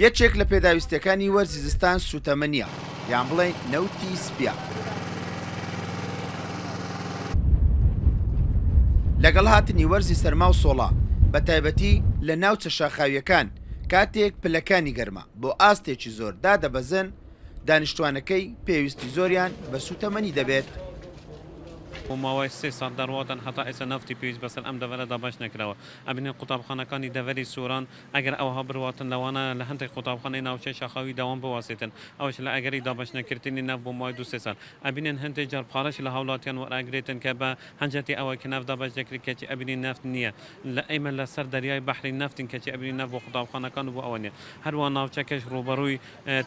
یەکێک لە پێداویستییەکانی وەرزی زستان سووتەمەنییە، یان بڵێین نەوتی سپییە. لەگەڵ هاتنی وەرزی سەرما و سۆڵە، بەتایبەتی لە ناوچە شاخاوییەکان، کاتێک پلەکانی گەرما بۆ ئاستێکی زۆر دادەبەزن، دانیشتوانەکەی پێویستی زۆریان بە سووتەمەنی دەبێت. بۆ ماوەی سێ ساڵ دەڕواتن هەتا ئێستا نەوتی پێویست بەسەر ئەم دەڤەرە دابەش نەکراوە. ئەبینین قوتابخانەکانی دەڤەری سۆران ئەگەر ئەوها برواتن لەوانەیە لە هەندێک قوتابخانەی ناوچەی شاخاوی دەوام بوەستێتن ئەوەش لە ئەگەری دابەش نەکردنی نەفت بۆ ماوەی دوو سێ ساڵ. ئەبینین هەندێک جار پارەش لە هاوڵاتیان وەرئەگرێتن کە بە هەنجەتی ئەوەی کە نەفت دابەش دەکرێت کەچی ئەبینین نەفت نییە لە ئێمە لە سەر دەریای بەحری نەفتین کەچی ئەبینین نەفت بۆ قوتابخانەکان و بۆ ئەوە نییە. هەروەها ناوچەکەش ڕووبەڕووی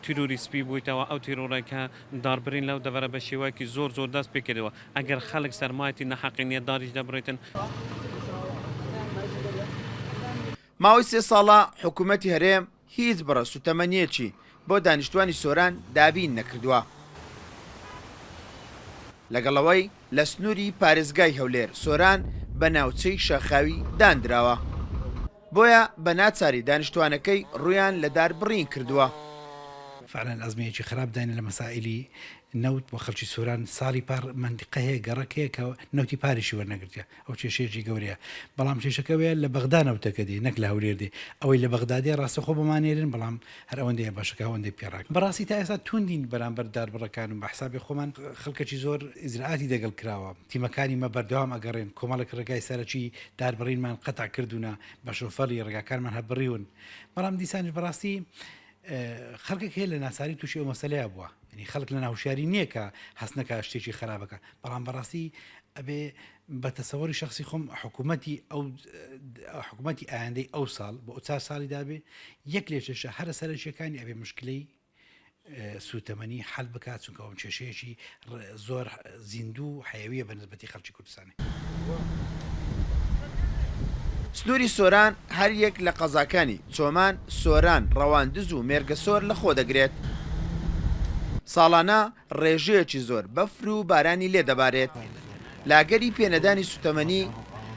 تیرۆری سپی بوویتەوە ئەو تیرۆرەی کە داربرین لەو دەڤەرە بە شێوەیەکی زۆر زۆر دەست پێکردووە ئەگەر خەلک سەرمایەتی نەحەقی نیە داریش دەبرێتن. ماوەی سێ ساڵە حکومەتی هەرێم هیچ بڕە سوتەمەنییەکی بۆ دانیشتوانی سۆران دابین نەکردووە. لەگەڵ ئەوەی لە سنووری پارێزگای هەولێر سۆران بە ناوچەی شاخاوی داندراوە. بۆیە بە ناچاری دانیشتوانەکەی ڕوویان لە دار بڕین کردووە. فعلەن ئەزمەیەکی خراپ داینە لە مەسائیلی نەوت بۆ خەلکی سۆران ساڵی پار مەنتیقە هەیە گەڕەک هەیە کە نەوتی پاریشی وەرنەگرتیە ئەو کێشەیەکی گەورەیە بەڵام کێشەکە ئەوەیە لە بەغدا نەوتەکە دێ نەک لە هەولێر دێ ئەوەی لە بەغدا دێ ڕاستەخۆ بۆمان نێرن بەڵام هەر ئەوەندەیە بەشەکە ئەوەندەی پێ ڕاک بەڕاستی تا ئێستا توندین بەرامبەر داربڕەکان و بە حسابی خۆمان خەڵکەکی زۆر ئیجرائاتی دەگەڵ کراوە تیمەکانی مە بەردەوام ئەگەڕێن کۆمەڵێک ڕێگای سەرەکی داربڕینمان قەتع کردوونە بە شۆفەری ڕێگاکانمان هەر بڕیون بەڵام دیسانیش بەڕاستی خەڵکێک هەیە لە ناچاری تووشی ئەو مەسەلەیە بووە یعنی خەڵک لە ناهوشیاری نییە کە هەست نەکا شتێکی خراپەکە بەڵام بەڕاستی ئەبێ بە تەسەوەری شخصی خۆم حکوومەتی ئەو حکوومەتی ئایندەی ئەو ساڵ بۆ چار ساڵی دابێ یەک لێ کێشە هەرە سەرەکیەکانی ئەبێ مشکلەی سووتەمەنی حەل بکات چونکە ئەوم کێشەیەکی زۆر زیندوو و حەیەویە بە نسبەتی خەڵکی کوردستانی. سنووری سۆران هەریەک لە قەزاکانی، چۆمان، سۆران، ڕەواندز و مێرگەسۆر لەخۆدەگرێت. ساڵانە ڕێژەیەکی زۆر بەفر و بارانی لێدەبارێت. لە ئەگەری پێنەدانی سوتەمەنی،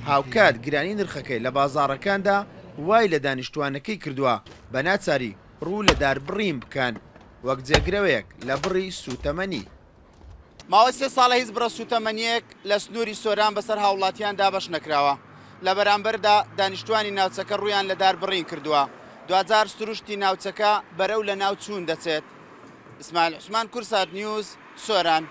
هاوکات گرانی نرخەکەی لە بازاڕەکاندا وای لە دانیشتووانەکەی کردووە بە ناچاری ڕوو لە داربڕین بکەن وەک جێگرەوەیەک لە بڕی سووتەمەنی. ماوەی سێ ساڵە هیچ بڕە سووتەمەنییەک لە سنووری سۆران بەسەر هاووڵاتییان دابەش نەکراوە، لە بەرامبەردا دانیشتووانی ناوچەکە ڕوویان لە داربڕین کردووە، دواجار سروشتی ناوچەکە بەرەو لەناوچوون دەچێت. ئیسماعیل عوسمان، کوردسات نیوز، سۆران.